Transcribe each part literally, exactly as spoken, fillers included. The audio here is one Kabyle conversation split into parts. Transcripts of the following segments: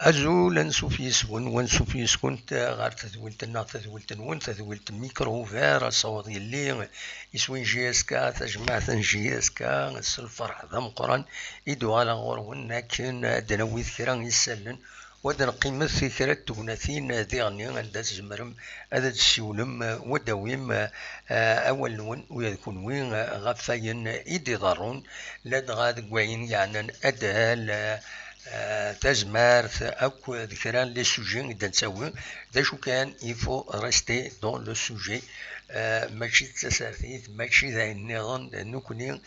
Azul, ansuf yes-wen, wansuf yes-kunt ɣer tedwilt-nneɣ, tadwilt-nwen, tadwilt Micro Ouvert, asawaḍ yelli iswi n J S K, tajmaɛt n J S K, s lferḥ d ameqqran i d-uɣaleɣ ɣur-wen akken ad d-nawi kra n yisallen u ad neqqimet kra n tegnatin diɣenni anda tzemrem ad d-tessiwlem u ad d-tawim, eh, awal-nwen ula d kenwi, eh, ɣef wayen i d-iḍerrun, ladɣa deg wayen yeɛnan adhal, eh, eh, tazmert, akk d kra n les sujets i d-nettawi. D acu kan, il faut rester dans le sujet. Eh, mačči d tasertit, mačči d ayen nniḍen, nekkni d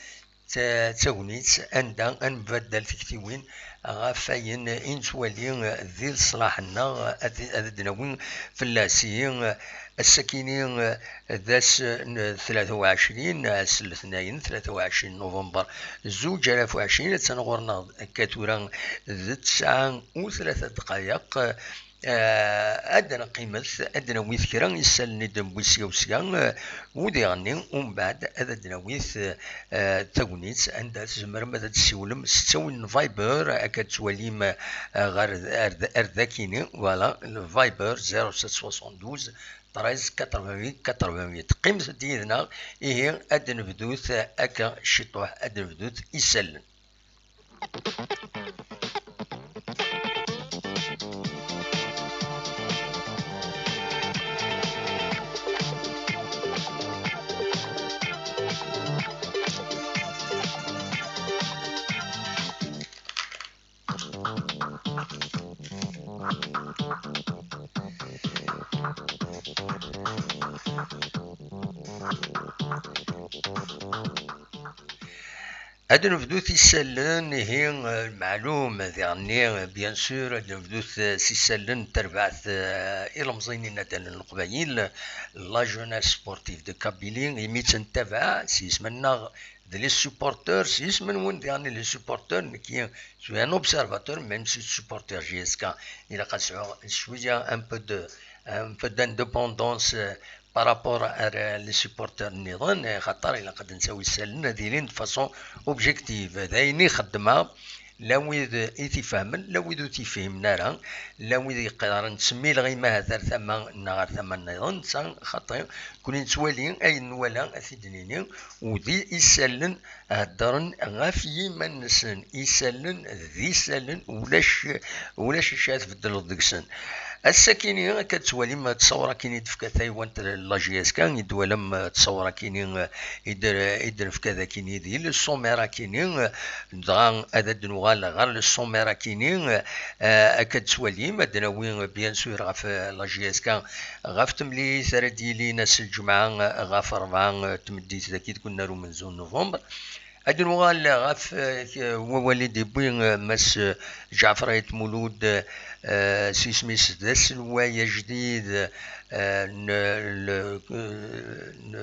ta-, d tagnit anda ad nbaddal tiktiwin ɣef wayen i nettwali d leṣlaḥ-nneɣ, ad, ad d-nawi fell-as. Ihi, ass-akini d ass n tlata u ɛecrin, ass n letnayen, tlata u ɛecrin november zuǧ alaf u ɛecrin, attan ɣur-neɣ akka tura d ttesɛa u tlata ddqayeq. Eh, ad d-neqqimet, ad d-nawit kra isallen i d-newwi sya u sya, eh, u diɣenni, umbeɛd ad d-nawit, eh, tagnit anda tzemrem ad d-tessiwlem s ttawil n Viber, akka d-twalim, eh, ɣer, ar, ar dakini, voilà, le Viber zéro sept soixante-douze treize quatre-vingt-huit quatre-vingt-huit. Qqimet-d yid-neɣ, ihi ad d-nebdut akka ciṭuḥ, ad d-nebdut isallen. Ad nebdut isallen, ihi, eh, lmeɛlum, diɣenni, bien sûr, ad nebdut, eh, s isallen n terbaɛt, eh, ilemẓiyen inaddalen n Leqbayel, la jeunesse sportive de Kabylie, imi tt-nettabaɛ s yisem-nneɣ d les supporters, s yisem-nwen diɣenni les supporters, nekki, je suis un observateur, même si supporter J S K, ilaq ad sɛuɣ cwiya un peu de, un peu d'indépendance, eh, par rapport ar, eh, les supporters nniḍen, eh, xaṭer ilaq ad ntawi isallen ad ilin de façon objective. D ayen i xeddmeɣ, la wid i t-ifehmen, la wid ur t-ifhimen ara, la wid yeqqaren ttmileɣ imahat ar tama neɣ ar tama nniḍen, netta xaṭi, kuni nettwali ayen nwala ad t-id-nini, u d isallen heddren ɣef yiman-nsen, isallen d isallen, ulac, ulac acu ara tbeddleḍ deg-sen. Ass-akini, akka d-tettwalim, ttṣawra-kini d-tefka taywant n la J S K, i d-twalam, ttṣawra-kini, i d-, i d-nefka d akini di le sommaire akini, dɣa ad d-nuɣal ɣer le sommaire akini, eh, akka d-tettwalim, ad d-nawi, bien sûr, ɣef la J S K, ɣef temlilit ara d-yilin ass n lǧemɛa, ɣef rebɛa, eh, tmeddit dagi deg unnar umenzu n novembre. Ad nuɣal ɣef, eh, wawal i d-iwwi, eh, Mass, eh, Ǧaɛfer Ayt Mulud, eh, s yisem-is d aselway ajdid, eh, n le, eh, n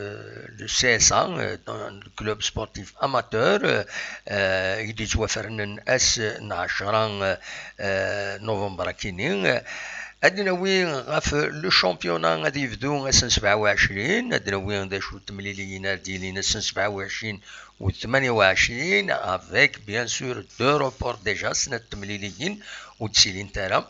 le C S A, eh, dans le club sportif amateur, eh, i d-yettwafernen ass n ɛecra, eh, november akini. Ad d-nawi ɣef le championnat ad yebdu ass n sebɛa u ɛecrin, ad d-nawi d acu temliliyin ara d-yilin ass n sebɛa u ɛecrin u tmanya u ɛecrin, avec bien sûr deux reports déjà, snat temliliyin ur d-ttilint ara.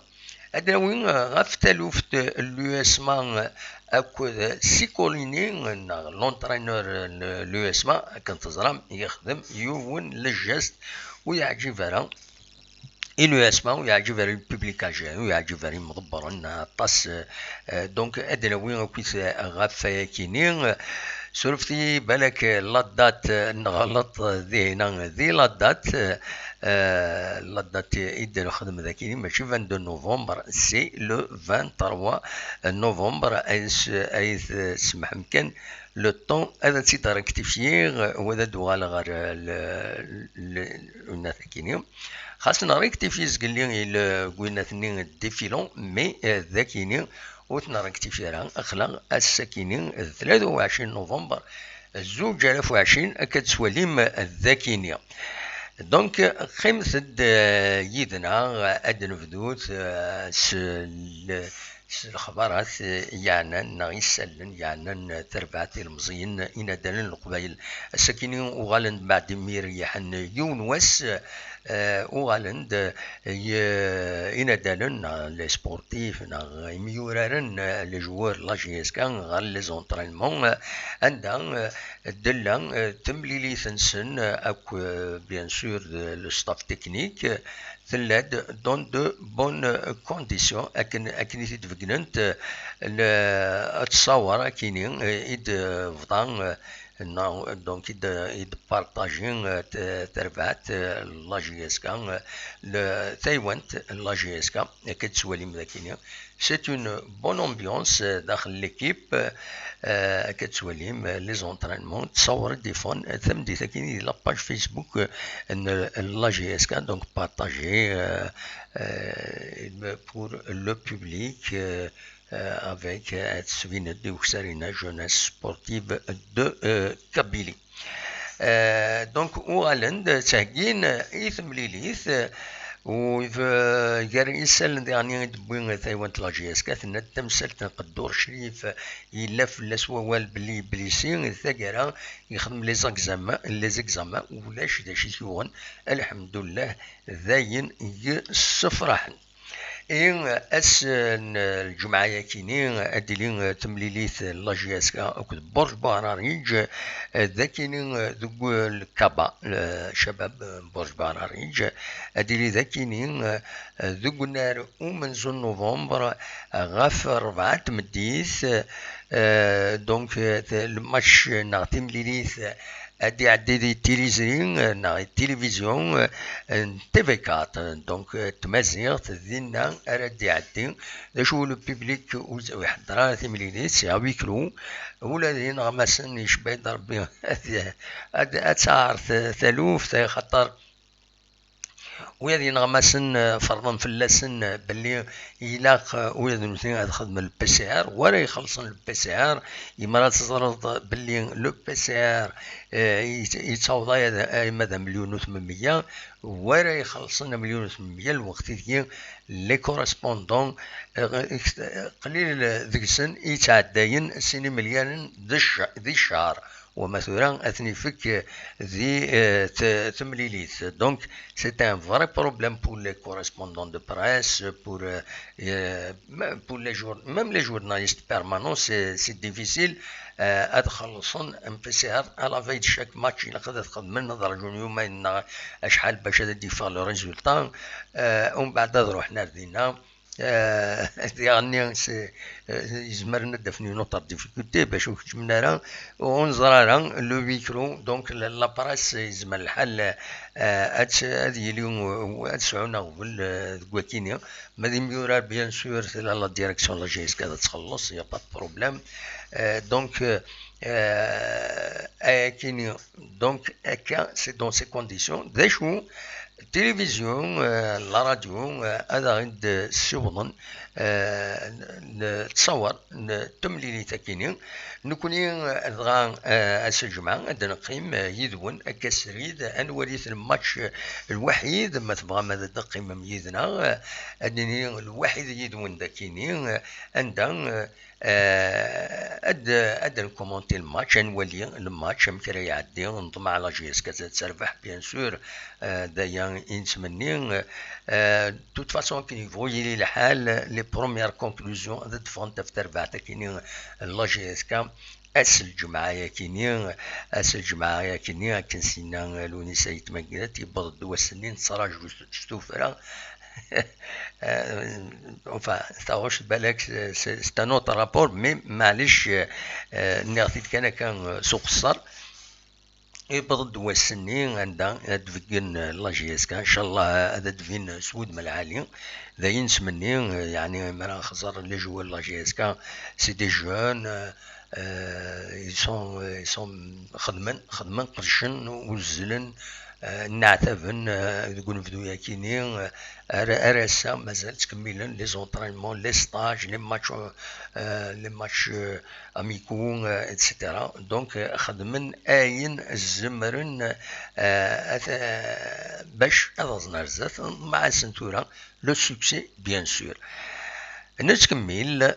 Ad d-nawi ɣef taluft n l'U S M A akked Sikolini, neɣ l'entraîneur n l'U S M A, akken teẓram, yexdem yiwen le geste ur yeɛǧib ara i l'U S M A, ur yeɛǧib ara i le public algérien, ur yeɛǧib ara i yimḍebbren aṭas. Eh, donc, ad d-nawi akkit ɣef wayakini. Surfet-iyi, balak la date, eh, nɣelleṭ, eh, dihina di la date. Eh, la date i d-nexdem dakini, mačči vingt-deux novembre, c'est le vingt-trois novembre, ay s-, ay tsemḥem kan, le temps ad tt-id-rectifier, eh, u ad d-uɣaleɣ ɣer, eh, le, le, le, unat akini. Xas nrectifie zgelli i le, unat-nni défilant, mais, eh, dakini ur t-nrectifie ara, aql-aɣ ass-akini d tlata u ɛecrin novembre, zuǧ alaf u ɛecrin, akka d-tettwalim dakini. Donc, qqimet-d, eh, yid-neɣ, ad d-nebdut, eh, s le-, s lexbarat, eh, yeɛnan, neɣ isallen yeɛnan, eh, tarbaɛt ilemẓiyen inaddalen n Leqbayel. Ass-akini uɣalen-d mbeɛd imi reyḥen yiwen wass, eh, eh, uɣalen-d, eh, y-, inaddalen neɣ les sportifs neɣ imyuraren, eh, les joueurs n la J S K ɣer les entraînements, eh, anda, eh, tella, eh, temlilit-nsen, eh, akk, eh, bien sûr, de, le staff technique, eh, tella-d dans de bonnes conditions, akken, akken i t-id-beggnen, eh, le, ad tṣawer akkin-i, eh, i d-bḍa, eh, neɣ, donc, i d-, i d-partaji, eh, t-, terbaɛt, eh, la J S K, eh, le, taywant, la J S K, akka d-tettwalim dagini. C'est une bonne ambiance, eh, daxel l'équipe, eh, akka d-tettwalim, eh, les entraînements, ttṣawer i d-iffɣen, eh, tameddit akkin di la page Facebook, eh, n, n la J S K, donc partagez, eh, eh, pour le public, eh, eh, avec, eh, ad tesbin-d i ukessar-inna Jeunesse Sportive de, eh, Kabylie. Eh, donc, uɣalen-d ttheggin i temlilit, eh, u, eh, gar isallen diɣen i d-tewwi taywant n la J S K, tenna-d tamsalt n Qeddur Crif, yella fell-as wawal belli yeblisi, di taggara yexdem les examens, les examens, ulac d acu i t-yuɣen, alḥemdullah, d ayen yessefraḥen. I ass n lǧemɛa-yakini, ad d-tili temlilit n la J S K akked Burj Buɛrariǧ, d akini deg Lkaba, Cabab n Burj Buɛrariǧ, ad d-tili d akini deg unnar umenzu n novembre ɣef rebɛa n tmeddit, eh, donc, eh, le match neɣ timlilit ad d-iɛeddi di tiliẓri, eh, neɣ tilivizyu, eh, n T V quatre, donc, eh, tmaziɣt, dinna ara d-iɛeddi. D acu, le public ur, ur iḥeddar ara timlilit, c'est à huis clos. Ula d ineɣmasen, yecba-yi-d Rebbi, ad, ad, ad taɛer t-, taluft, xaṭer ula d ineɣmasen, eh, ferḍen fell-asen, eh, belli ilaq, eh, ula d nutni ad xedmen le P C R, wara ixellṣen le P C R, yemra ad teẓreḍ belli le P C R, eh, yet-, yettaweḍ ay-, ay-, ma d amelyun u tmenmeyya, wara ixellṣen amelyun u tmenmeyya, lweqt ideg les correspondants, eh, qlil deg-sen i yettɛeddayen sin imelyanen di cc-, di ccer. Wama tura ad ten-ifek di, eh, t-, temlilit. Donc, c'est un vrai problème pour les correspondants de presse, pour, euh, euh, même pour les jour-, même les journalistes permanents, c'est, c'est difficile, euh, ad xellṣen un P C R à la veille de chaque match. Ilaq ad xedmen, ad rǧun yumayen neɣ acḥal bac ad d-yeffeɣ le résultat. Euh, umbeɛd ad ruḥen ar dinna. Eh, diɣenni, c'est, eh, yezmer ad d-afen une autre difficulté, bac ur keččmen ara, ur neẓri ara, le huis clos, donc la, la presse, yezmer lḥal, eh, ad, ad yili, eh, ad sɛun aɣbel, eh, deg wakini. Ma d imyurar, bien sûr, tella la direction n la J S K ad txelleṣ, y a pas de problème. Eh, donc, eh, eh, ayakini, donc, akka, c'est dans ces conditions. D acu, tilivizyu, eh, la radio, eh, ad aɣ-d-ssiwḍen, eh, n-, n-, ttṣawer n temlilit akini. Nekni, eh, dɣa, eh, ass n lǧemɛa, ad neqqim, eh, yid-wen, akka srid, ad nwali le match, eh, lwaḥid, ma tebɣam ad d-teqqimem yid-neɣ, eh, ad nini lwaḥid yid-wen dakini, eh, anda, eh, Eh, ad, ad nkumunti le match, ad nwali le match, amek ara iɛeddi, nṭmeɛ la J S K ad terbeḥ, bien sûr, eh, d aya i nettmenni. Eh, de toute façon, akken yebɣu yili lḥal, les premières conclusions ad d-ffɣent ɣef terbaɛt akini n la J S K, ass n lǧemɛa yakini, ass n lǧemɛa yakini, akken s-yenna Lewnis Ayt Mengellat, yewweḍ-d wass-nni, nettraǧu s, s tuffra, Euh, enfin, taɣect, balak, c'est, c'est un autre rapport, mais maɛlic, euh, euh, nniɣ-t-id kan akka, euh, s uqeṣṣer. Yewweḍ-d wass-nni anda ad d-beggen, euh, la J S K, ncallah, euh, ad d-tbin s wudem lɛali. D ayen nettmenni, euh, yeɛni, mi ara nxeẓẓer les joueurs de la J S K, c'est des jeunes, euh, euh, ils sont, euh, ils sont, xedmen, xedmen, qedcen, uzzlen, eh, nneɛtaben, eh, deg unebdu-yakini, eh, ar, ar ass-a mazal ttkemmilen les entraînements, les stages, les matchs, eh, les matchs, eh, amicaux, eh, et cetera. Donc, eh, xedmen ayen zemren, eh, at, eh, bac ad aẓen ar zdat, meɛasen tura le succès, bien sûr. Nettkemmil.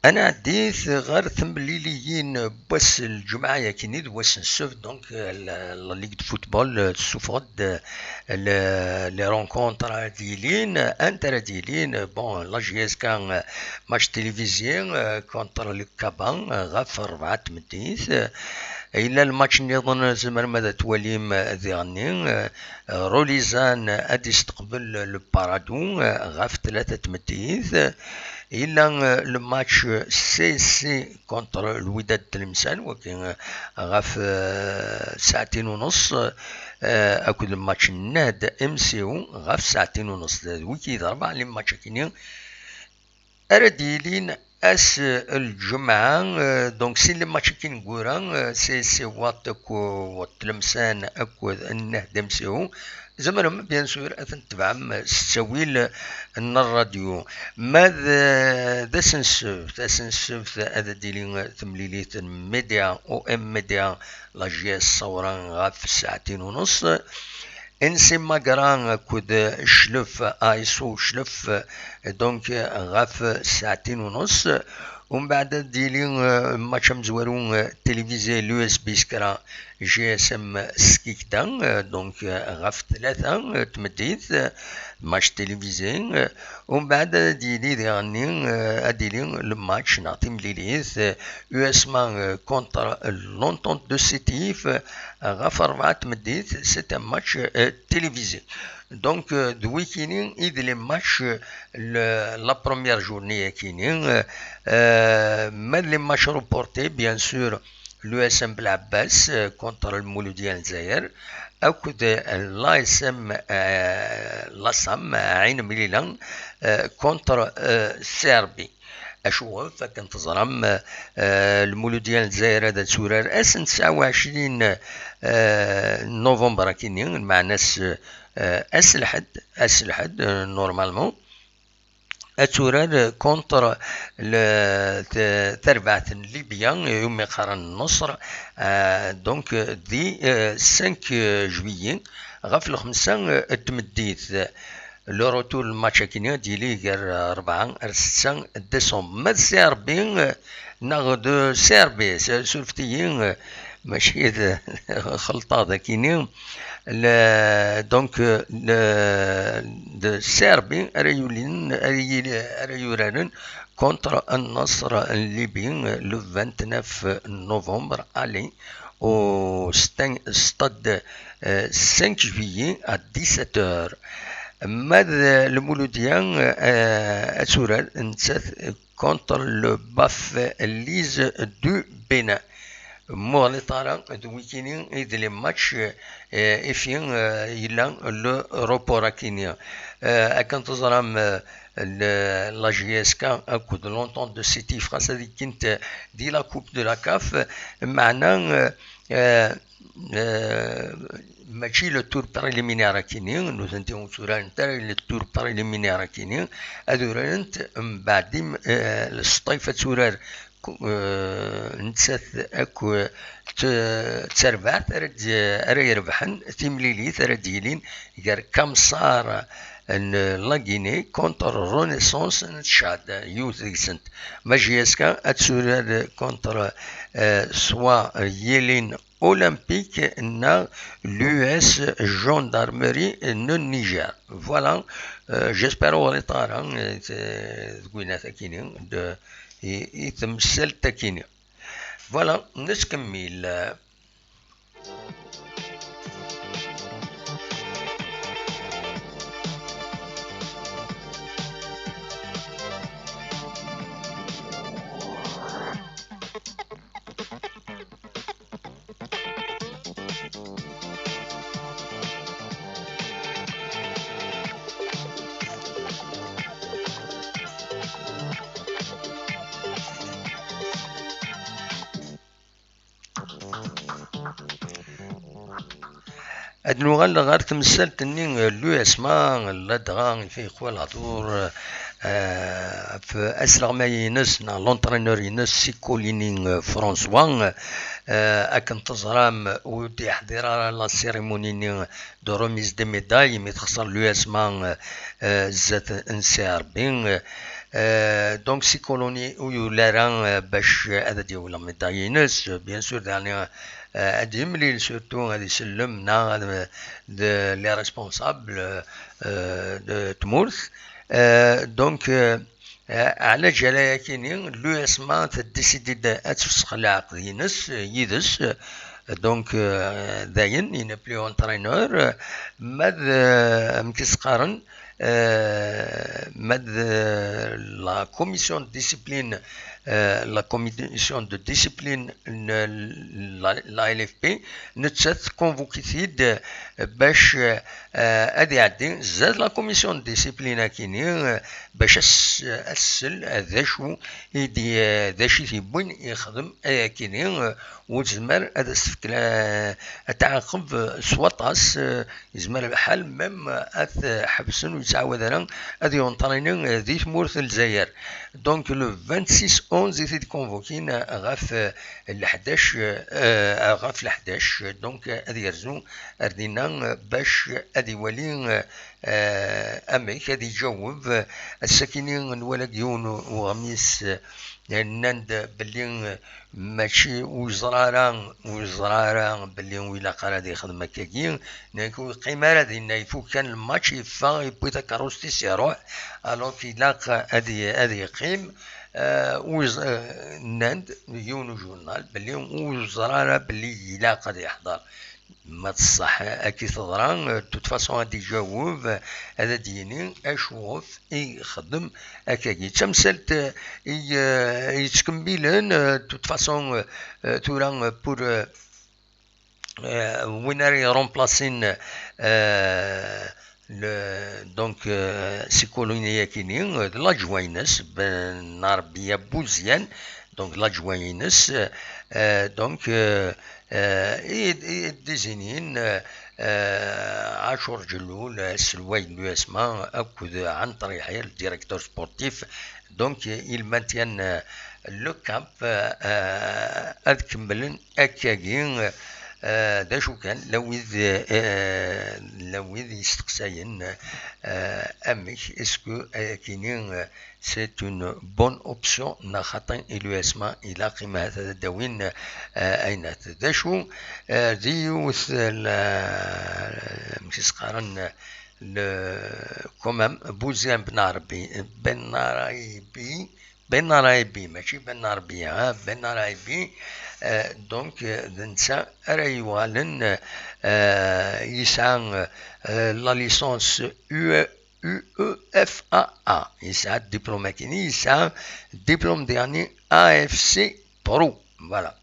Ad nɛeddit ɣer temliliyin n wass n lǧemɛa yakini d wass n ssebt, donc, la, la Ligue de football, euh, tessufeɣ-d, euh, le, les rencontres ara d-yilin, anta ara d-yilin, bon, la J S K, euh, match télévisé, euh, contre le Kaban, euh, ɣef rebɛa n tmeddit, euh, yella lmatch nniḍen tzemrem ad t-twalim, euh, diɣenni, euh, Rolizan ad isteqbel le Paradou, euh, ɣef tlata n tmeddit, euh, yella, euh, le match C S C contre Lwidad Tlemsan, wagi, euh, ɣef, euh, saɛtin u nus, euh, akked le match Nehd M C O ɣef saɛtin u nus. D wigi d rebɛa les matchs akini ara d-yilin ass, euh, lǧemɛa, euh, donc sin les matchs akkin n wura, euh, C S C Wat akked Tlemsan akked Nehd M C O. Tzemrem, bien sûr, ad ten-tebɛem s ttawil n ṛṛadyu. Ma d, d ass n ssebt, ass n ssebt ad d-tili temlilit n Média, O M Média, la J S Saoura ɣef saɛtin u nus. N C Magra akked Cclef, A S O Cclef, donc ɣef saɛtin u nus. Umbeɛd ad d-yili, euh, match amezwaru, euh, télévisé, l'U S B Skra G S M Skikda, euh, donc, euh, ɣef tlata, euh, tmeddit, euh, match télévisé, euh, umbeɛd ad d-yili diɣenni, euh, ad d-yili le match neɣ timlilit, euh, U S M A, euh, contre l'Entente de Sétif, euh, ɣef rebɛa tmeddit, c'est un match, euh, télévisé. Donc, euh, d wikini i d les matchs, euh, le, la première journée akini, euh, euh, ma d les matchs reportés, bien sûr, l'U S M Belɛebbas, euh, contre Lmuludya n Lezzayer, akked, euh, l'A S M, euh, l'A S M, Ɛin Mlilan, euh, contre, euh, C R B. Acuɣef? Akken teẓram, euh, Lmuludya n Lezzayer ad turar ass n tesɛa u ɛecrin, euh, novembre akini, lmeɛna ass, euh, ass lḥedd, ass lḥedd, euh, normalement, ad turar contre le, t-, tarbaɛt n Libya, umi qqaren Nṣer, euh, donc, euh, di, euh, cinq juillet, ɣef lxemsa, euh, n tmeddit. Le retour n match akini ad yili gar, euh, rebɛa ar setta décembre. Ma d C R B, euh, neɣ d C R B, s-, surfet-iyi, euh, mačči d xelṭeɣ dakini. Le, donc, euh, le, d C R B ara yulin, ara yili, ara yuraren contre Al-Nassr n Libye, euh, le vingt-neuf novembre, aller au sta-, stade, euh, cinq juillet à dix-sept heures. Ma d Lmuludya, euh, ad turar nettat contre le Bafès Lise du Bénin. Muɣlit ara, d wikini i d les matchs, euh, et puis, euh, yella le report akini. Euh, akken teẓram, euh, le, la J S K akked l'Entente de Sétif, xas ad ikkint di la Coupe de la CAF, meɛna, euh, euh, euh, mačči le tour préliminaire akini, nutenti ur tturarent ara le tour préliminaire akini, ad urarent mbeɛd im-, euh, le Sṭif ad turar ku-, euh, nettat akk, euh, t-, d tarbaɛt ara d-, ara irebḥen timlilit ara d-yilin gar Kamsar n la Guinée contre Renaissance n Tchad, yiwet deg-sent. Ma J S K ad turar contre, euh, soit Yellin Olympique neɣ l'U S Gendarmerie n Niger. Voilà, euh, j'espère ur ɣliṭeɣ ara, euh, deg winat akini, d-, i, i temsalt akini. Voilà, nettkemmil. Ad nuɣal ɣer temsalt-nni, eh, l'U S M A, ladɣa i fay yeqwa lehdur, eh, ɣef asleɣmay-ines neɣ l'entraîneur-ines Siccolini, eh, François, eh, akken teẓram ur d-yeḥḍir ara la cérémonie-nni de remise des médailles imi texṣer l'U S M A, eh, zdat n C R B. Eh, donc Siccolini ur yuli ara, eh, bac ad d-yawi la médaille-ines, bien sûr, daɣen, eh, ad yemlil surtout ad isellem neɣ ad, d les responsables, euh, de tmurt. Euh, donc, euh, euh, ɛla ǧala-yakini, l'U S M A teddisidi-d ad tfessex leɛqed-ines, euh, yid-s. Donc, euh, dayen, il n'est plus entraîneur. Ma d, euh, amek i s-qqaren, euh, ma d, euh, la commission de discipline, euh, la commission de discipline n la, la L F P, nettat tconvoquit-id, euh, bac, euh, ad iɛeddi zdat la commission de discipline akini, euh, bac as-, as-sel, euh, d acu i d, euh, d acu i t-yewwin yexdem ayakini, euh, ur tezmer ad as-tefk la, ad tɛaqeb, euh, s waṭas, euh, yezmer lḥal même, euh, ad t-ḥebsen, ur yettɛawad ara ad yunṭrini, euh, di tmurt n Lezzayer. Donc, le vingt-six onze i t-id-convoquin, euh, ɣef, euh, leḥdac, euh, ɣef leḥdac, donc, euh, ad yerzu ar dinna, euh, bac ad iwali, euh, euh, amek ad iǧaweb, euh, ass-akini nwala deg yiwen uɣmis, euh, nnan-d belli, euh, mačči ur yeẓra ara, ur yeẓra ara belli ur ilaq ara ad yexdem akkagi, nekk ur yeqqim ara dinna, ifuk kan lmatch, yeffeɣ, yewwi takeṛṛust-is, iruḥ, alors ilaq ad y-, ad yeqqim. Euh, ur yeẓ-, euh, nnan-d yiwen ujurnal belli ur yeẓra ara belli ilaq ad yeḥḍer. Ma d ṣṣeḥ akka i teḍra, de toute façon ad d-iǧaweb, ad d-yini acuɣef i ixeddem akkagi. D tamsalt, eh, i, eh, yettkemmilen, eh, de toute façon, eh, eh, tura, eh, pour, eh, eh, win ara iremplacin, eh, le, donc, eh, Siccolini-yakini, eh, d l'adjoint-ines, Ben Arbiya Bouzyan, donc l'adjoint-ines, eh, donc, eh, eh, i, i désignin, eh, eh, Acur Ǧellul, eh, aselway n l'U S M A, akked Ɛenṭer Yeḥya, le directeur sportif. Donc, eh, ils maintiennent, eh, le cap, eh, eh, ad kemmlen akkagi, eh, d acu kan, la wid, eh, la wid yesteqsayen, eh, amek, est-ce que ayakini, eh, c'est une bonne option, neɣ xaṭi i l'U S M A ilaq i ma ad d-awin, eh, aynat. D acu, eh, di yiwet, eh, la, amek i s-qqaren, le, quand même, Bouzyan Ben Arbi, Ben Arabi, Ben Arabi, mačči Ben Arbi, ah, Ben Arabi, eh, donc, eh, d netta ara yuɣalen, eh, yesɛa, eh, la licence U E, U E F A A. Yesɛa diplôme akini, yesɛa diplôme diɣni A F C Pro. Voilà.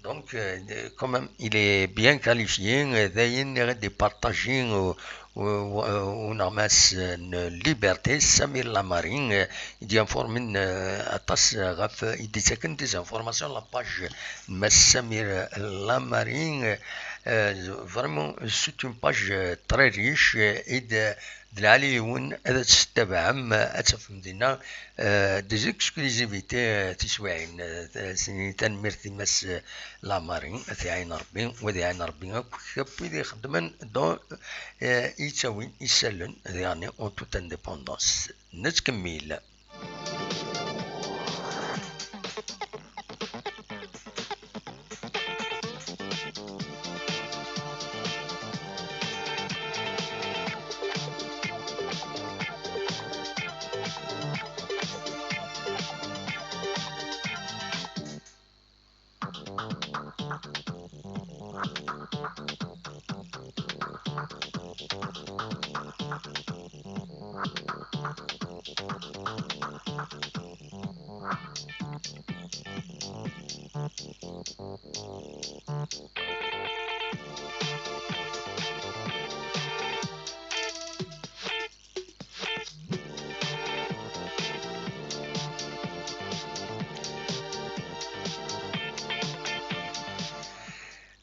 Donc, euh, quand même, il est bien qualifié. Euh, dayen, ad d-ipartaji, euh, euh, euh, uneɣmas n Liberté, Samir Lamari, euh, i d-yenformen, euh, aṭas, euh, ɣef, i d-ittaken des informations, la page n Mass Samir Lamari, euh, euh, vraiment, c'est une page, euh, très riche, euh, et de, d lɛali yiwen ad tt-tettabaɛem, ad tafem dinna, euh, des exclusivités, euh, tiswiɛin. Euh, tanemmirt i Mass, euh, Lamari, ad t-iɛin Rebbi, u ad iɛin Rebbi akk, akk wid ixeddmen dans, euh, yettawin isallen, diɣen en toute indépendance. Nettkemmil.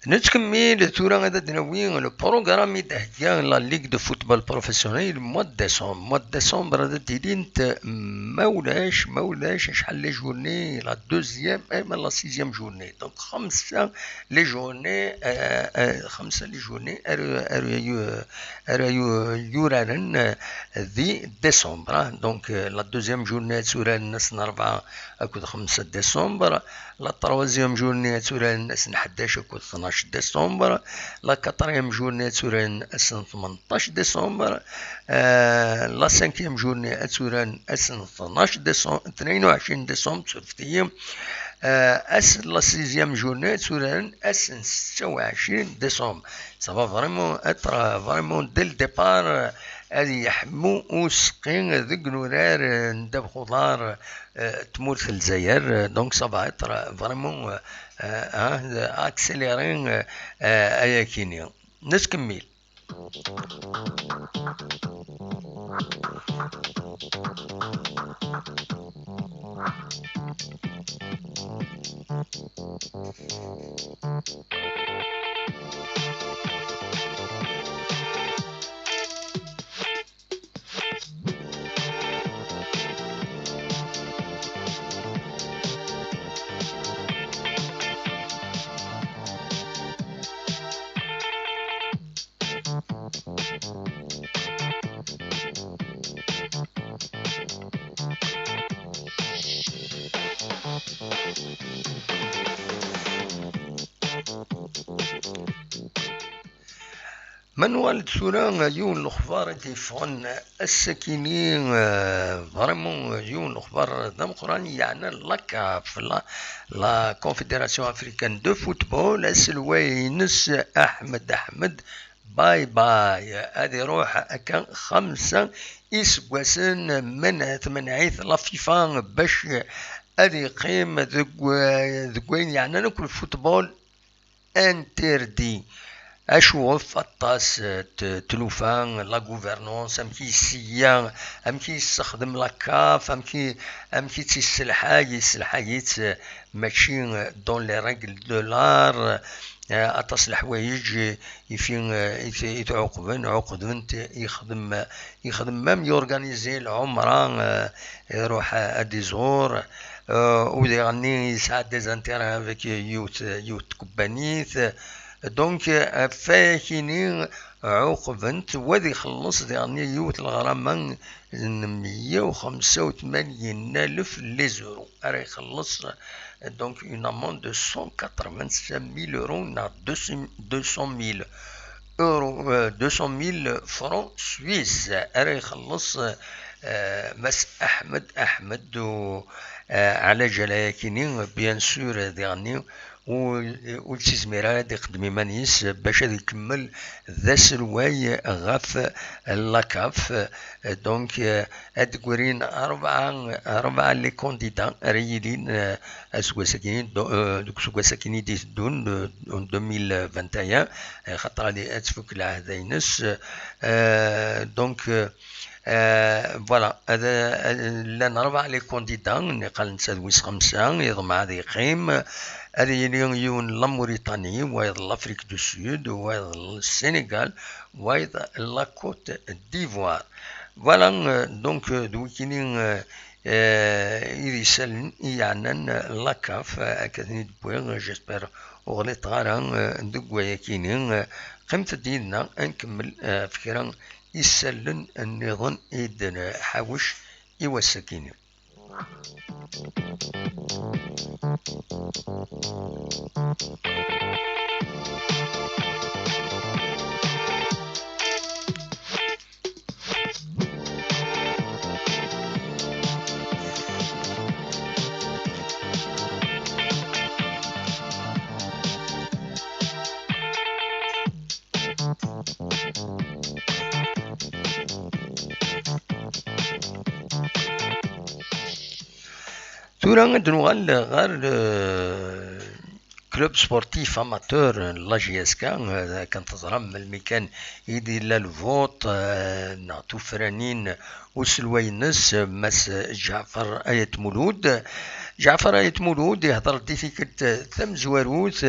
Nettkemmil tura, ad d-nawi le programme i d-thegga la Ligue de football professionnel mois de décembre. Mois de décembre ad d-ilint, ma ulac, ma ulac, acḥal les journées, la deuxième et la sixième journée. Donc, xemsa les journées, euh, euh, xemsa les journées ara, ara, ara yuraren, euh, di décembre, hein. Donc, euh, la deuxième journée ad tt-uraren ass n rebɛa akked xemsa décembre. La troisième journée ad tt-uraren ass n ḥdac akked tnac décembre. La quatrième journée ad tt-uraren ass n tmenṭac décembre. Euh, la cinquième journée ad tt-uraren ass n tnac décembre, tnayen u ɛecrin décembre, surfet-iyi. Euh, ass n la sixième journée ad tt-uraren ass n setta u ɛecrin décembre. Ça va vraiment être, euh, vraiment dès le départ, euh, ad yeḥmu useqqi deg unurar, euh, n ddabex uḍar, euh, tmurt n Lezzayer. Euh, donc ça va être, euh, vraiment, euh, euh, hein, accéléré, euh, euh, ayakini. Nettkemmil. Ma nuɣal-d tura, yiwen n lexbar i d-yeffɣen ass-akini, euh, vraiment yiwen n lexbar d ameqqran, yeɛnan la caf, la, la Confédération Africaine de Football, aselway-ines Ahmed Ahmed, bye bye, ad iruḥ akka xemsa iseggasen, men-, temneɛ-it la FIFA bac ad yeqqim deg, deg wayen yeɛnan akk lfutbol interdit. Acuɣef aṭas, eh, t-, tlufa, la gouvernance, amek i yesseyya, amek i yessexdem la caf, amek i, amek i tt-yesselḥay, yesselḥay-itt, eh, mačči, eh, dans les règles de l'art, eh, aṭas n leḥwayeǧ, eh, i fi, eh, i t-, i t-ɛuqben, ɛuqben-t, yexdem, yexdem même yorganizi lɛumra, eh, iruḥ ad iẓur, eh, u diɣenni yesɛa des intérêts avec yiwet, yiwet tkebbanit. Donc, eh, ɣef wayakini ɛuqben-t, wa ad ixelleṣ diɣenni yiwet leɣrama n meyya u xemsa u tmanyin alef les euros ara ixelleṣ, donc une amende de cent quatre-vingt-cinq mille euros neɣ deux cent mille euros, euh, deux cent mille francs suisses ara ixelleṣ, euh, Mass Ahmed Ahmed, u, euh, ɛla ǧal ayakini, bien sûr, diɣenni, ur, ur yettizmir ara ad iqeddem iman-is bac ad ikemmel d aselway ɣef la caf. Donc, euh, ad d-grin rebɛa, rebɛa les candidats ara yilin, euh, aseggas-agi, do-, euh, deg useggas-agi i d-iteddun, euh, en deux mille vingt et un, euh, xaṭer ad, ad tfuk lɛahda-ines. Euh, donc, euh, euh, voilà, ad, ad, llan rebɛa les candidats, niqal netta d wis xemsa, yeḍmeɛ ad yeqqim, ad yili yiwen la Mauritanie, wayeḍ l'Afrique du Sud, wayeḍ le Sénégal, wayeḍ la Côte d'Ivoire. Voilà, euh, donc, euh, d wikini, euh, euh, i d isallen i yeɛnan, euh, la caf, euh, akka ten-id-wwiɣ, j'espère ur ɣliṭeɣ ara, euh, deg wayakini, euh, qqimet-d yid-neɣ, ad nkemmel, euh, ɣef kra isallen nniḍen i d-nḥawec i wass-akini. Tura ad d-nuɣal ɣer, eh, club sportif amateur n la J S K, eh, akken teẓram melmi kan i d-yella lvuṭ, eh, neɣ tufranin uselway-nnes, eh, Mass Ǧaɛfar Ayt Mulud. Ǧaɛfar Ayt Mulud ihḍer-d i tikkelt tamezwarut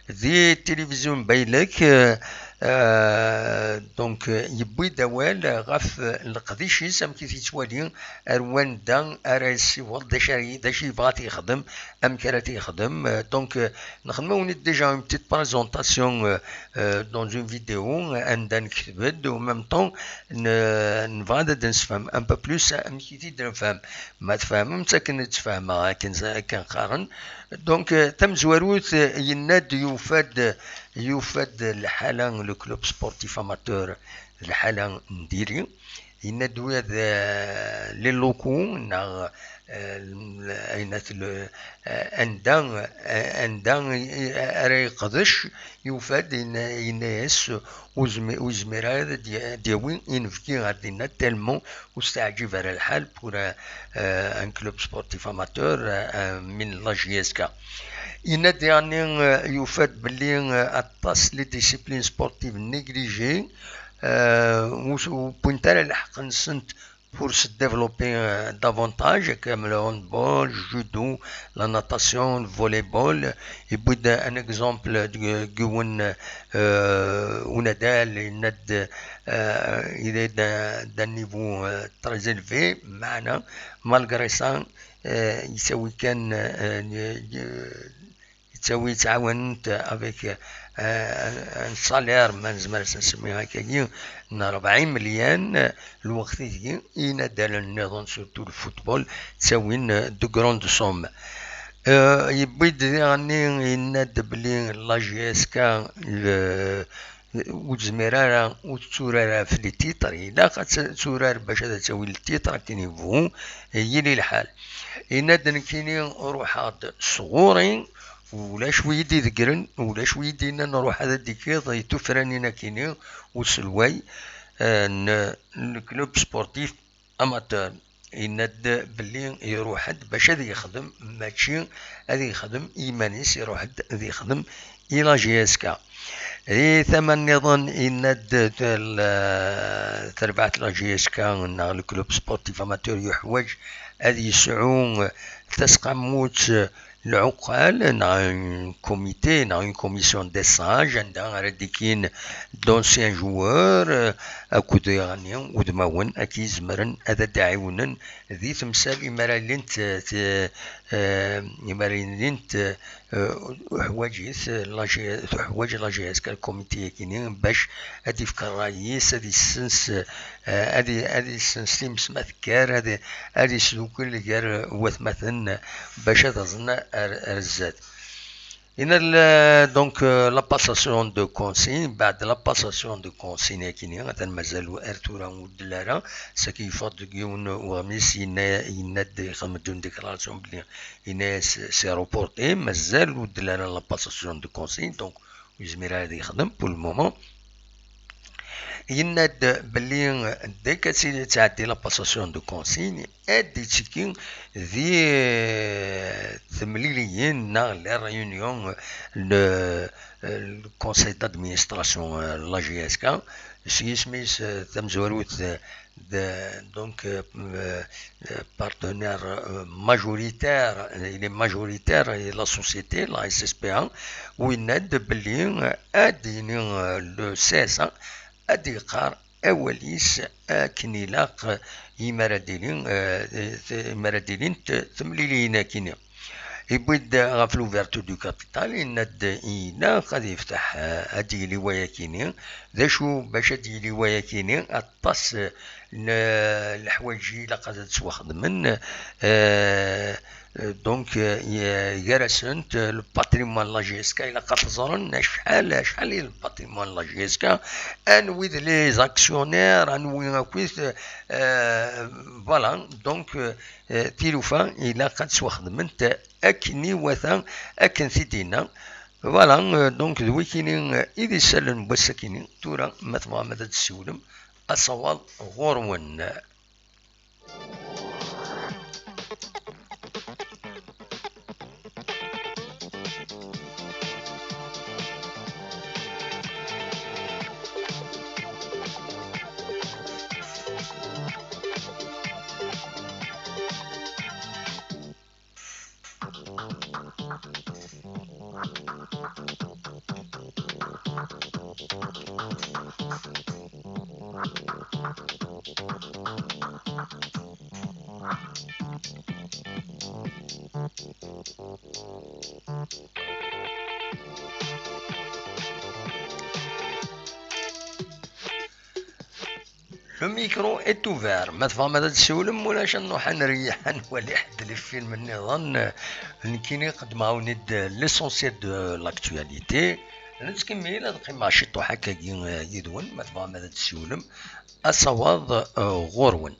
di tilivizyu n Baylek, eh, eh, donc, eh, yewwi-d awal ɣef, eh, leqdic-is, amek i t-yettwali, ar wanda ara yessiweḍ, d acu ara, d acu yebɣa ad t-yexdem, amek ara t-yexdem. Eh, donc, eh, nexdem-awen-id déjà une petite présentation, eh, eh, dans une vidéo, eh, anda nektab-d, au même temps, n-, nebɣa ad d-nessefhem un peu plus amek i t-id-nefhem. Ma tfehmem-tt akken i tt-fehmeɣ, akken, akken qqaren. Donc, eh, tamezwarut, eh, yenna-d yufa-d, yufa-d lḥala, le club sportif amateur, lḥala n diri. Yenna-d ula d, eh, les locaux, neɣ, eh, ayen at le, eh, anda, eh, anda i, i, ara yeqdec, yufa-d, yenna, yenna-yas ur zmi-, ur yezmir ara ad d-ya-, ad d-yawi inebgi ɣer dinna, tellement ur s-teɛǧib ara lḥal pour, eh, eh, un club sportif amateur, eh, eh, min la J S K. Yenna-d yeɛni, eh, yufa-d belli, eh, aṭas les disciplines sportives négligées, eh, ur s-, ur wwint ara lḥeqq-nsent pour se développer, eh, davantage, comme le handball, judo, la natation, le volleyball. Yewwi-d un exemple de, de yiwen, eh, unadal, yenna-d, eh, il est d'un, d'un niveau, eh, très élevé, meɛna, malgré ça, eh, yettawi kan, eh, yettawi, yettɛawan-t avec, eh, un salaire, ma nezmer ad s-nsemmi akkagi, n rebɛin melyan, eh, lweqt-agi, inadalen nniḍen, surtout le football, ttawin, eh, de grandes sommes. Eh, yewwi-d diɣenni, yenna-d belli la J S K, le, ur tezmir ara, ur tetturar ara ɣef les titres, ilaq ad tt-, tetturar bac ad tawi les titres akken yebɣu, eh, yili lḥal. Yenna-d nekkini ruḥeɣ-d sɣur-i, ulac wi yi-d-ideggren, ulac wi yi-d-yennan ruḥ ad d-tikiḍ i tufranin akini uselway, eh, n, n club sportif amateur. Yenna-d belli iruḥ-d bac ad yexdem, mačči ad yexdem i yiman-is, iruḥ-d ad yexdem i la J S K. Di tama nniḍen, yenna-d tel-, terbaɛt la J S K neɣ le club sportif amateur yeḥwaǧ ad yesɛu tasqamut, lɛuqqal, neɣ un comité, neɣ une commission des sages, anda ara d-ikkin d'anciens joueurs, eh, akked yeɣni udmawen, akka i zemren ad d-ɛiwnen di temsal imi ara lint, eh, t-, eh, imi ara lint, eh, uḥwaǧ-it, eh, la G-, tuḥwaǧ la G S K, le comité-agi-ni, bac ad d-ifk ṛṛay-is, ad yessens, eh, ad y-, ad yessens times ma tekker, ad, ad yesdukkel gar watmaten, bac ad aẓen ar, ar zdat. Yenna-d, donc, euh, la passation de consigne, mbeɛd la passation de consigne akini, atan mazal ar tura ur d-telli ara, saki yeffeɣ-d deg yiwen uɣmis, yenna, yenna-d, ixdem-d une déclaration belli, yenna-yas c'est reporté, mazal ur d-telli ara la passation de consigne, donc ur yezmir ara ad yexdem pour le moment. Yenna-d belli dès que tɛeddi la passation de consigne, ad d-ittekki di, eh, temliliyin neɣ les réunions, le, le conseil d'administration, eh, la G S K, s yisem-is, eh, tamezwarut, eh, de, donc, eh, eh, partenaire, eh, majoritaire, il est majoritaire, et la société, la S S P A, u yenna-d belli, eh, ad d-yini, eh, le C S A, ad d-yeqqar awal-is akken ilaq, imi ara d-tili, eh, t-, imi ara d-ilint temliliyin akini. Yewwi-d ɣef l'ouverture du capital, yenna-d ilaq ad yefteḥ, eh, ad d-yili wayakini. D acu bac ad d-yili wayakini? Aṭas, eh, n leḥwayeǧ ilaq ad ttwaxedmen, eh, Euh, donc, euh, y-, gar-asent, euh, le patrimoine la G S K, ilaq ad t-ẓren acḥal, acḥal i le patrimoine la G S K, anwi d les actionnaires, anwi akkit, euh, voilà, donc, euh, euh, tilufa, ilaq ad ttwaxedment akken iwata, akken t-id-yenna. Voilà, euh, donc, d wikini, euh, i d isallen n wass-akini. Tura, ma tebɣam ad d-tessiwlem, asawaḍ ɣur-wen. Le micro est ouvert. Ma tebɣam ad d-tsiwlem, ulac, ad nruḥ ad nreyyeḥ, ad nwali ḥedd les films nniḍen. Nekkini qeddmeɣ-awen-id l'essentiel de l'actualité. Nettkemmil, ad qqimeɣ ciṭuḥ akkagi, eh, yid-wen. Ma tebɣam ad d-tsiwlem, asawaḍ, eh, ɣur-wen.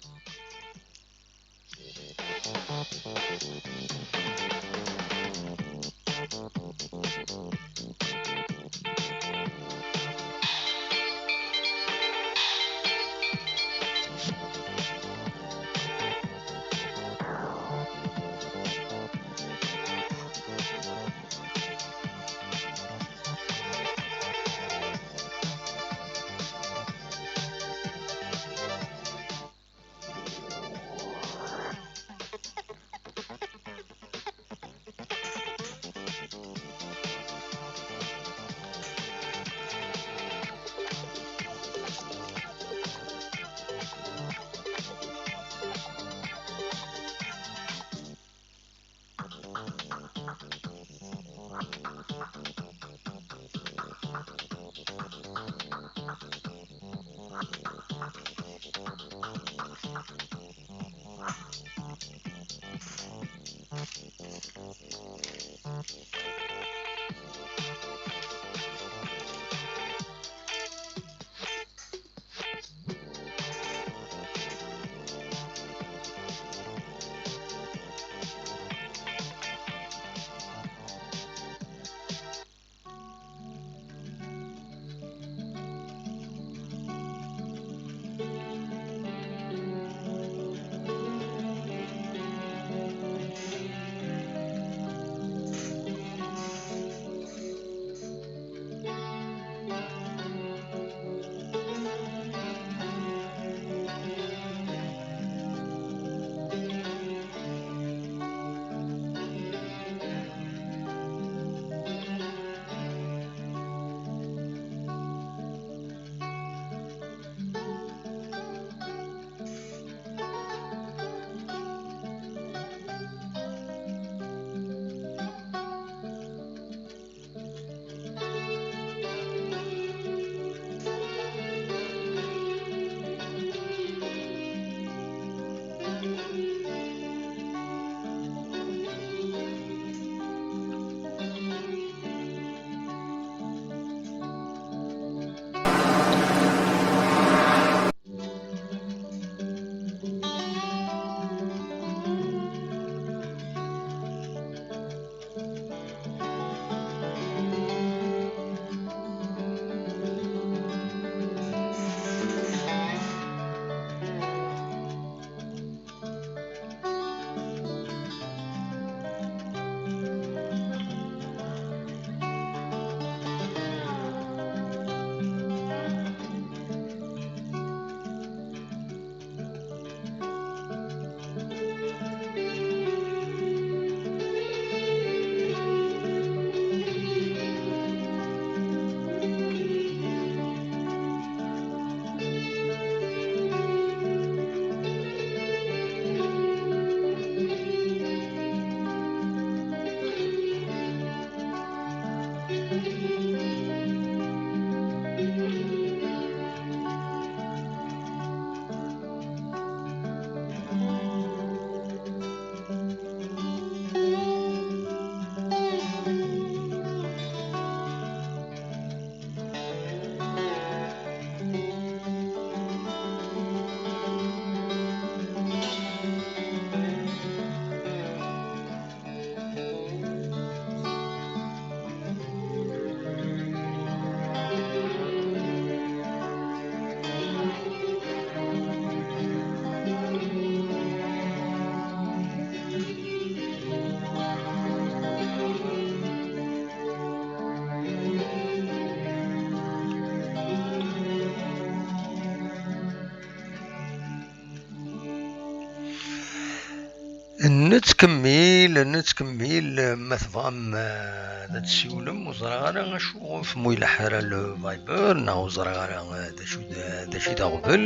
Nettkemmil, nettkemmil, ma tebɣam, eh, ad d-tsiwlem, ur ẓriɣ ara acu ɣef mu ileḥḥ ara le Viber, neɣ ur ẓriɣ ara, eh, d acu d, d acu i d aɣbel.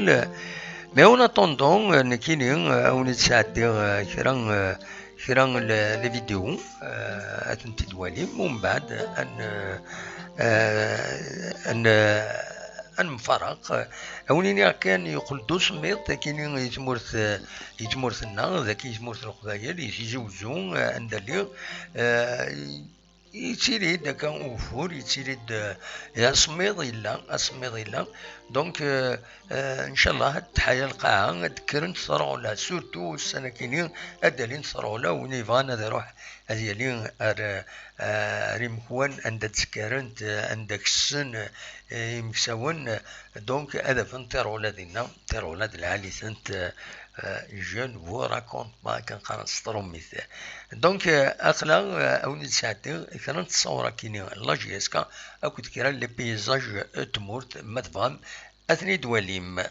Mais en attendant, eh, nekkini, eh, ad wen-id-sɛeddiɣ, eh, kra, eh, kra n le, les vidéos, eh, ad tent-id-twalim, umbeɛd ad n-, eh, ad n-, ad nemfaraq. Ad wen-iniɣ kan, yeqqel-d usemmiḍ akini i tmurt, i tmurt-nneɣ, dagi i tmurt n Leqbayel, i Tizi Wezzu, anda lliɣ. Eh, yettili-d akka ugeffur, yettili-d, eh, asemmiḍ yella, asemmiḍ yella. Donc, eh, eh, ncallah ad teḥya lqaɛa, ad d-kkrent tṛuɣla, surtout ussan-akini ad d-alint tṛuɣla, win yebɣan ad iruḥ ad yali ar, eh, ar imekwan anda d-ttekkarent, eh, anda kessen, eh, imeksawen, eh, donc ad afen tiṛuɣla dinna, tiṛuɣla d lɛali-tent, eh, eh, je ne vous raconte pas, akken qqaren s tṛumit. Donc, eh, aql-aɣ, eh, a wen-id-sɛeddiɣ kra n tṣawra-kini n la J S K akked kra n les paysages n tmurt, ma tebɣam ad ten-id-twalim.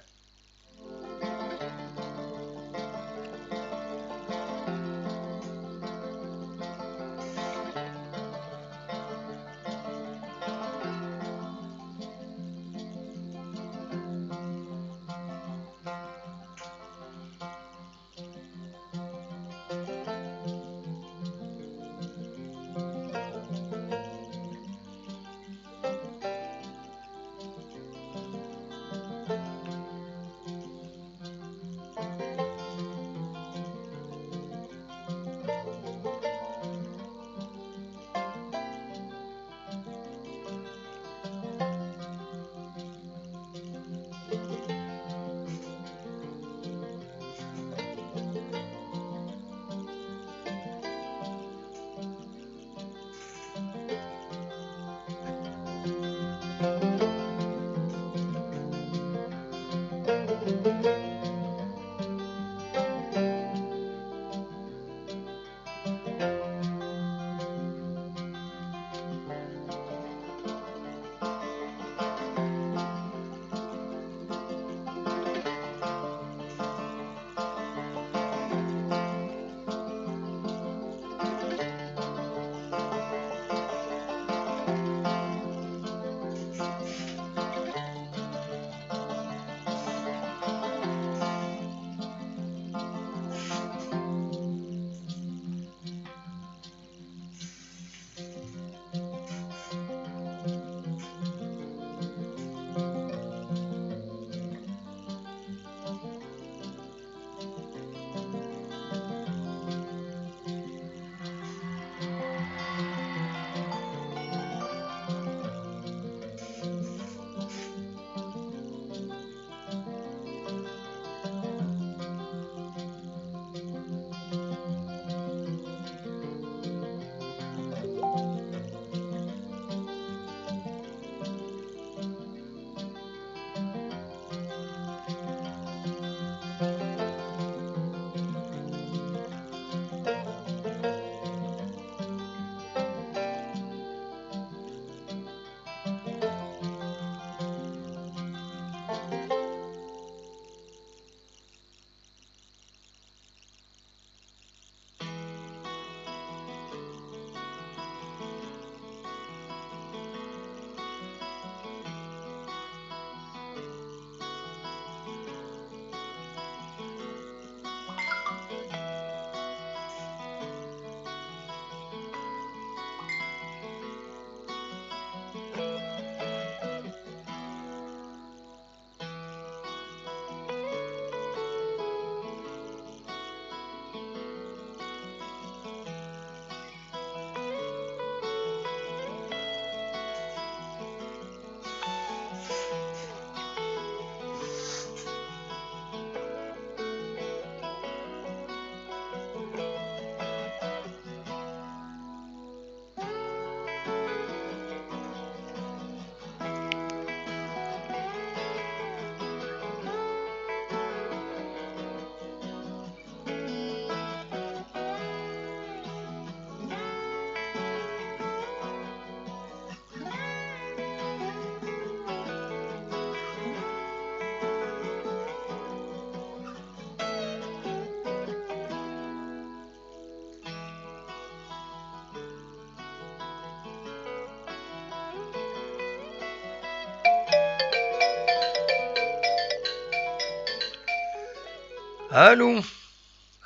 Allô.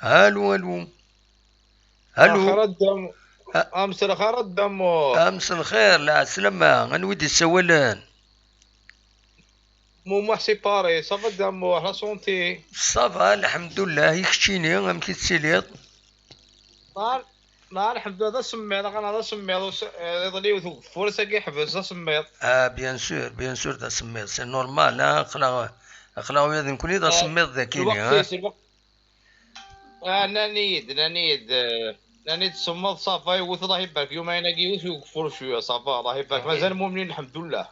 Allô, allô. Allô. Axir a Dda M-, a-, a Mselxir a Dda Mur. A Mselxir, lɛeslama, anwa i d-yessawalen? Mumuḥ, c'est pareil. Ça va, Dda Mmuḥ, la santé? Ça va, lḥemdullah. I keččini, amek i tettiliḍ? Ma, ma, lḥemdullah, d asemmiḍ, aql-aɣ d asemmiḍ, us-, eh, iḍelli yiwet ugeffur, ass-agi yeḥbes, d asemmiḍ. Ah, bien sûr, bien sûr, d asemmiḍ, c'est normal, hein, aql-aɣ, aql-aɣ ula d nekkni d asemmiḍ dagi, lweqt-is, lweqt-, ah, nnan-iyi-d, nnan-iyi-d, eh, nnan-iyi-d semmeḍ, ça va, yiwet, Allah ibarek, yumayen-agi yiwet ugeffur cwiya, ça va, Allah ibarek, mazal mumnin, lḥemdullah.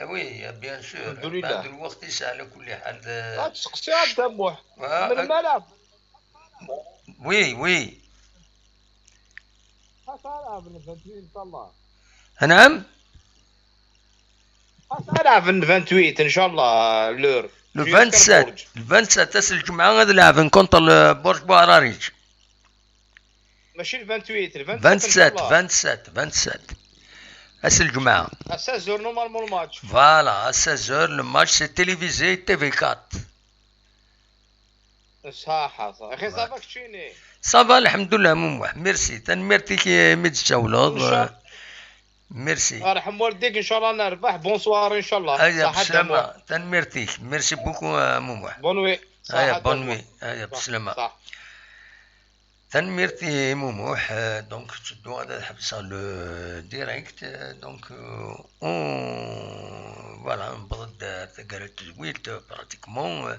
Ah oui, bien sûr, lḥemdullah. Lweqt-is, ɛla kulli ḥal, eh, ad tseqsi a Dda Mmuḥ. Ah, melmi ara Oui, oui. Ad tɛerɛben vingt-huit, inchallah. Anɛam? Ad tɛerɛben vingt-huit, inchallah, l'heure. Le vingt-sept, le vingt-sept, ass n lǧemɛa ad lɛeben contre le Borj Buhararic. Mačči le vingt-huit, le vingt-sept, vingt-sept, inchallah. Vingt-sept, vingt-sept. Ass n lǧemɛa. À seize heures, normalement, le match. Voilà, à seize heures, le match, c'est télévisé, T V quatre. Ṣaḥa, ṣaḥa. Axi, ça va keččini? Ça va, lḥemdullah, Mumuḥ. Merci. Tanemmirt-ik imi d-tsawleḍ. Merci. Arḥem waldik, inchallah nerbeḥ. Bonsoir, inchallah. Aya, ṣaḥa, bslama. Tanemmirt-ik. Merci beaucoup, euh, Mumuḥ. Bonne nuit. Aya, bonne nuit. Aya, bslama. Tanemmirt i Mumuḥ, euh, donc ttedduɣ ad ḥebseɣ le direct, euh, donc, euh, on, voilà, newweḍ-d ar taggara n tedwilt, euh, pratiquement, euh,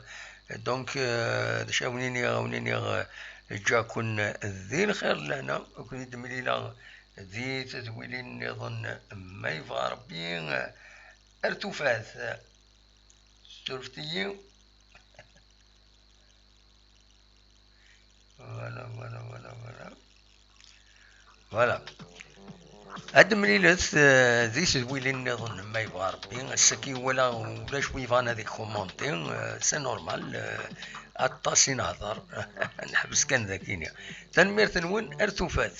donc, euh, d acu ara wen-iniɣ, ara wen-iniɣ, euh, ǧǧiɣ-ken di lxir d lehna, ad ken-id-mlileɣ di tedwilin nniḍen ma yebɣa Rebbi, euh, ar tufat. Surfet-iyi. Voilà, voilà, voilà, voilà. Voilà. Ad d-mlilet, euh, di tedwilin nniḍen ma yebɣa Rebbi. Ass-agi walaɣ ulac wi yebɣan ad ikumanti, euh, c'est normal, euh, aṭas i nehḍer. Neḥbes kan dagini. Tanemmirt-nwen, ar tufat.